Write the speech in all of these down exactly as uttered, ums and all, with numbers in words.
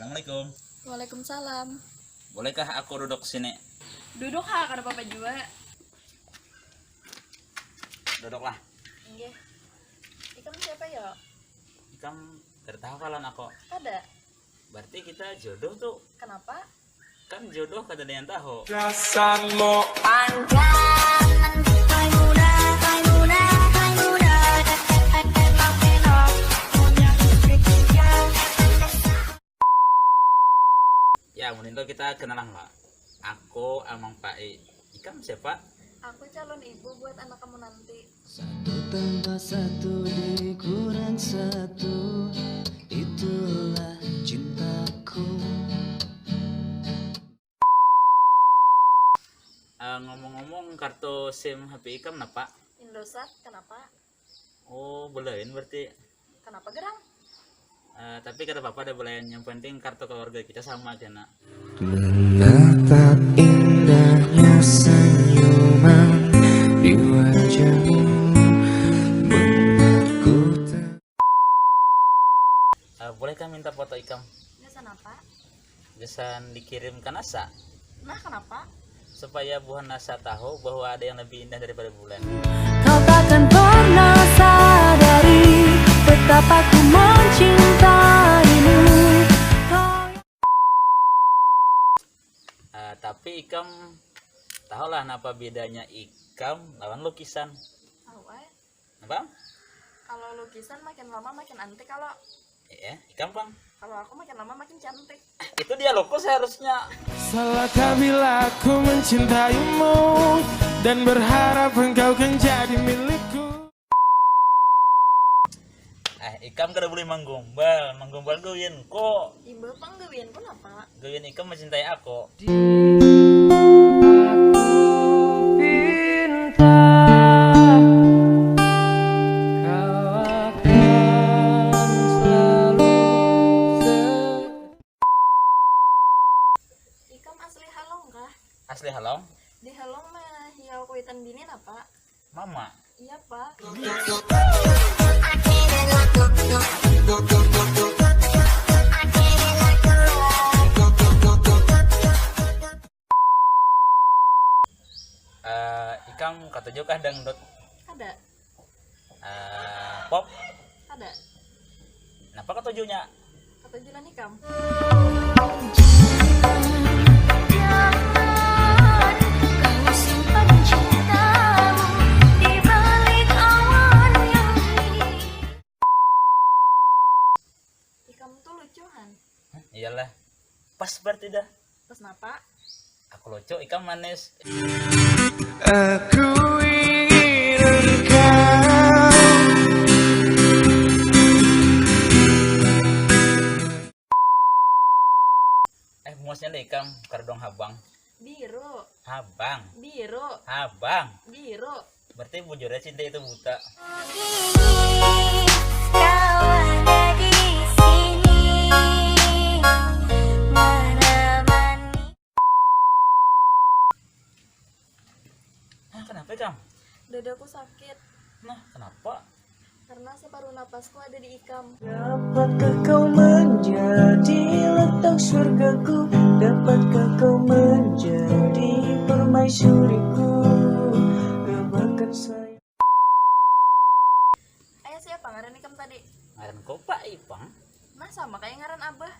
Assalamualaikum. Waalaikumsalam. Bolehkah aku duduk sini? Duduk ha, kada apa-apa jua. Duduklah. Inggih. Ikam siapa ya? Ikam kada tahu kalan aku. Kada. Berarti kita jodoh tuh. Kenapa? Kan jodoh kada ada yang tahu. Rasanmu panjang. Ya, mending tuh kita kenalan lah. Aku Amang Pai. Ikam siapa? Aku calon ibu buat anak kamu nanti. Satu tambah satu dikurang satu, itulah cintaku. Eh, ngomong-ngomong, kartu SIM H P ikam napa? Indosat, kenapa? Oh, belain berarti. Kenapa gerang? Eh, tapi kada apa-apa, ada belain. Yang penting kartu keluarga kita sama kena. Menatap indahnya senyuman di wajahmu, benar ku tak. Eh, bolehkah minta foto ikam? Gasan apa? Gasan dikirim ka NASA. Nah, kenapa? Supaya buhan NASA tahu bahwa ada yang lebih indah daripada bulan. Kau takkan pernah sadari betapa ku mencintaimu. Kau Eh, tapi ikam tahulah napa bedanya ikam lawan lukisan? Tahu ai. Napa? Kalau lukisan makin lama makin antik kalau. Eh, ikam pang. Kalau aku makin lama makin cantik. Itu dialogku seharusnya. Salahkah bila aku mencintaimu dan berharap engkau kan jadi milikku? Eh, ikam kada boleh manggombal. Manggombal gawianku. Iba pang gawianku napa? Gawian ikam mencintai aku. Aku pinta kau akan selalu se- Ikam asli Halong kah? Asli Halong. Di Halong mah hiau kuitan bini napa? Mama. Iya, Pak. Eh, ikam katuju kah dangdut? Kada. Eh, pop? Kada. Napa katujunya? Katuju lawan ikam. Jangan kau simpan cintamu di balik awan yang dingin. Ikam tuh lucu, Han. Hah, iyalah. Pas berarti dah. Pas napa? Aku lucu, ikam manis. Aku ingin engkau. Eh, muasnya deh ikam, kardong habang. Biru. Habang. Biru. Habang. Biru. Berarti bujurnya cinta itu buta. Kau ada di sini, menemani. Nah, kenapa, Kang? Dadaku sakit. Nah, kenapa? Karena separuh napasku ada di ikam. Dapatkah kau menjadi letak surgaku? Dapatkah kau menjadi permaisuriku? Gambarkan saya. Ayah siapa ngaran ikam tadi? Ngaran Kopa, Ipang. Nah, sama kayak ngaran Abah.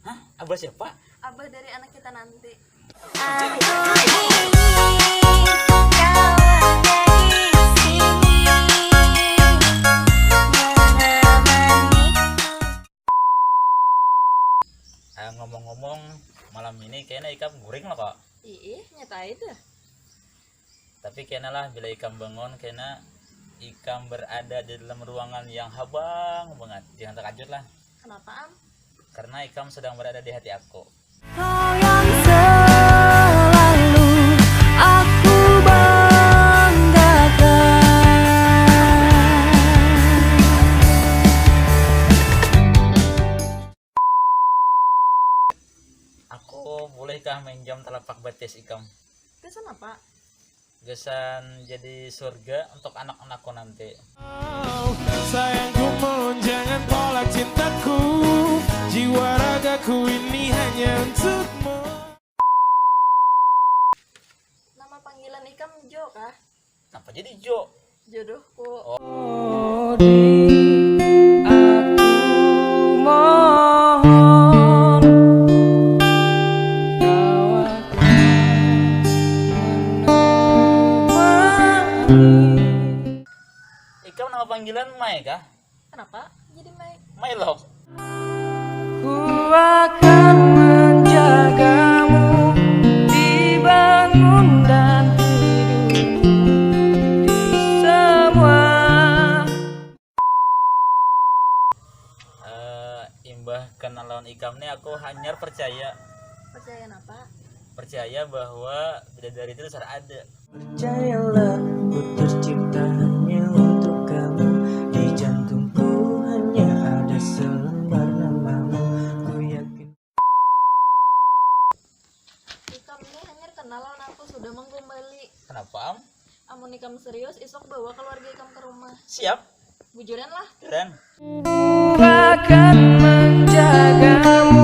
Hah? Abah siapa? Abah dari anak kita nanti. Aku ingin kau ada di sini, menemaniku. Ah, ngomong-ngomong, malam ini kayaknya ikam guring lah kok. Ih, nyata itu. Tapi kenalah, bila ikam bangun, kena ikam berada di dalam ruangan yang habang banget. Jangan terkejut lah. Kenapa, Am? Karena ikam sedang berada di hati aku. Kau yang selalu aku banggakan. Aku bolehkah minjam telapak betis ikam? Gasan apa? Gasan jadi surga untuk anak-anakku nanti. Sayangku, mohon jangan tolak cintaku. Jiwa raga Ku ini hanya untukmu. Nama panggilan ikam Jo kah? Kenapa jadi Jo? Jodohku. Odi, aku mohon kau akan menemani. Ikam nama panggilan Mai kah? Kenapa jadi Mai? Mai Lok. Ku akan menjagamu di bangun dan tidurmu, di semua. Eh, imbah kenal lawan ikam nih aku hanyar percaya Percaya apa? percaya bahwa bidadari itu dasar ada. Percayalah, ku tercipta hanya untuk kamu. Di jantungku hanya ada selembar namamu. Ku yakin. Ikam nih hanyar kenal lawan aku sudah menggombali. Kenapa am? Amun ikam serius, isuk bawa keluarga ikam ke rumah. Siap, Bujuran lah. keren. Ku akan menjagamu